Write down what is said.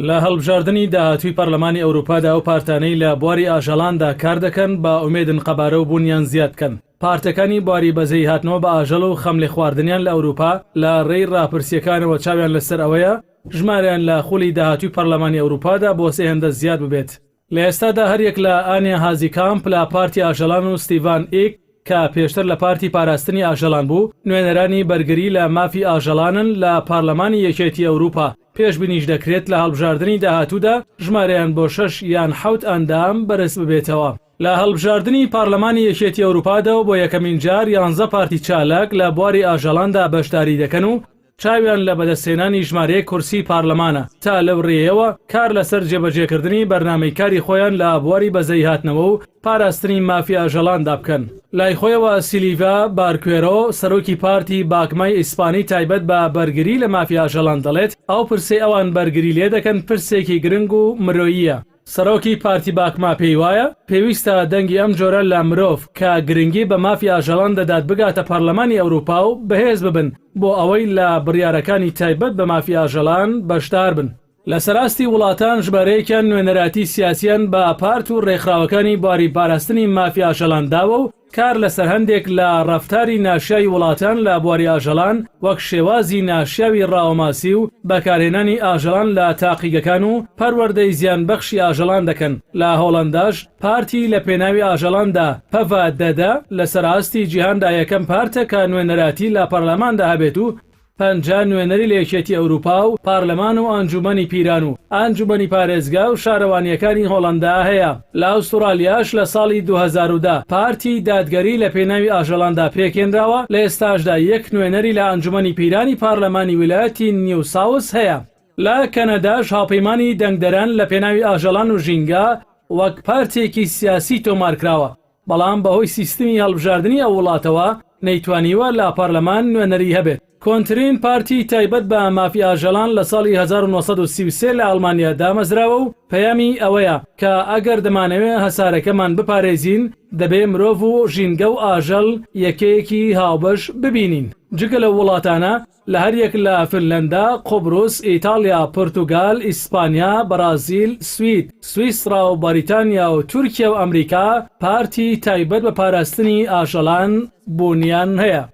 لە هەڵبژاردنی داهاتووی پەرلەمانی ئەوروپادا ئەو پارتانەی لە بواری ئاژەڵاندا کار دەکەن بە ئومێدن قەبارە و بوونیان زیاد بکەن. پارتەکانی بواری بەزەیی هاتنەوە بە ئاژەڵ و خەم لێخواردنیان لە ئەوروپا لە رێی راپرسییەکانەوە چاویان لەسەر ئەوەیە ژمارەیان لە خولی داهاتووی پەرلەمانی ئەوروپادا بۆ سێ هێندە زیاد ببێت. لە ئێستادا هەریەک لە ئانیا هازیکامپ لە پارتی ئاژەڵان و ستیڤان ئیک کە پێشتر لە پارتی پاراستنی ئاژەڵان بوو، نوێنەرانی بەرگری لە مافی ئاژەڵانن لە پارلەمانی یەکێتی ئەوروپا، پێشبینیش دەکرێت لە هەڵبژاردنی داهاتوودا ژمارەیان بۆ شەش یان حەوت ئەندام بەرز ببێتەوە. لە هەڵبژاردنی پارلەمانی یەکێتی ئەوروپادا و بۆ یەکەمین جار یانزە پارتی چالاک لە بواری ئاژەڵاندا بەشداری دەکەن و چاویان لە بەدەستهێنانی ژمارەیەک کورسی پارلەمانە تا لەو رێیەوە کار لەسەر جێبەجێکردنی بەرنامەی کاری خۆیان لە بواری بەزەییهاتنەوە و پاراستنی مافی ئاژەڵاندا بکەن. لای خۆیەوە سیلیڤا بارکوێرۆ، سەرۆکی پارتی باکمای ئیسپانی تایبەت بە بەرگری لە مافی ئاژەڵان دەڵێت، ئەو پرسەی ئەوان بەرگری لێدەکەن پرسێکی گرنگ و مرۆییە. سەرۆکی پارتی باکما پێی وایە، پێویستە دەنگی ئەم جۆرە لە مرۆڤ کە گرنگی بە مافی ئاژەڵان دەدات بگاتە پەرلەمانی ئەوروپا و بەهێز ببن بۆ ئەوەی لە بڕیارەکانی تایبەت بە مافی ئاژەڵان بەشدار بن. لەسەر ئاستی وڵاتان ژمارەیەکیان نوێنەرایەتی سیاسیان بە پارت و رێکخراوەکانی بواری پاراستنی مافی ئاژەڵان داوە و کار لەسەر هەندێک لە ڕەفتاری ناشیاوی وڵاتان لە بواری ئاژەڵان وەک شێوازی ناشیاوی ڕاوەماسی و بەکارهێنانی ئاژەڵان لە تاقیگەکان و پەروەردەی زیانبەخشی ئاژەڵان دەکەن. لە هۆڵەنداش پارتی لە پێناوی ئاژەڵاندا، پەڤە دەدە، لەسەر ئاستی جیهاندا یەکەم پارتە کە نوێنەرایەتی لە پەرلەماندا هەبێت و 50 نوێنەری لە یەکێتی ئەوروپا و پارلەمان و ئەنجوومەنی پیران و ئەنجوومەنی پارێزگا و شارەوانییەکانی هۆڵەندا هەیە. لە ئوستورالیاش لە ساڵی 2010 پارتی دادگەری لە پێناوی ئاژەڵاندا پێکهێنراوە، لە ئێستاشدا یەک نوێنەری لە ئەنجوومەنی پیرانی پارلەمانی ویلایەتی نیو ساوس هەیە. لە کەنەداش هاوپەیمانی دەنگدەران لە پێناوی ئاژەڵان و ژینگە وەک پارتێکی سیاسی تۆمارکراوە. بەڵام بەهۆی سیستمی هەڵبژاردنی ئەو وڵاتەوە نەیتوانیوە لە پەرلەمان نوێنەری هەبێت. کۆنترین پارتی تایبەت بە مافی ئاژەڵان لە ساڵی 1933 لە ئەڵمانیا دامەزراوە و پەیامی ئەوەیە کە ئەگەر دەمانەوێ هەسارەکەمان بپارێزین دەبێ مرۆڤ و ژینگە و ئاژەڵ یەکەیەکی هاوبەش ببینین. جگە لەو وڵاتانە لە هەریەک لە فنلەندا، قوبروس، ئیتاڵیا، پورتوگال، ئیسپانیا، بەرازیل، سوید، سویسڕا و بەریتانیا و تورکیا و ئەمریکا پارتی تایبەت بە پاراستنی ئاژەڵان بوونیان هەیە.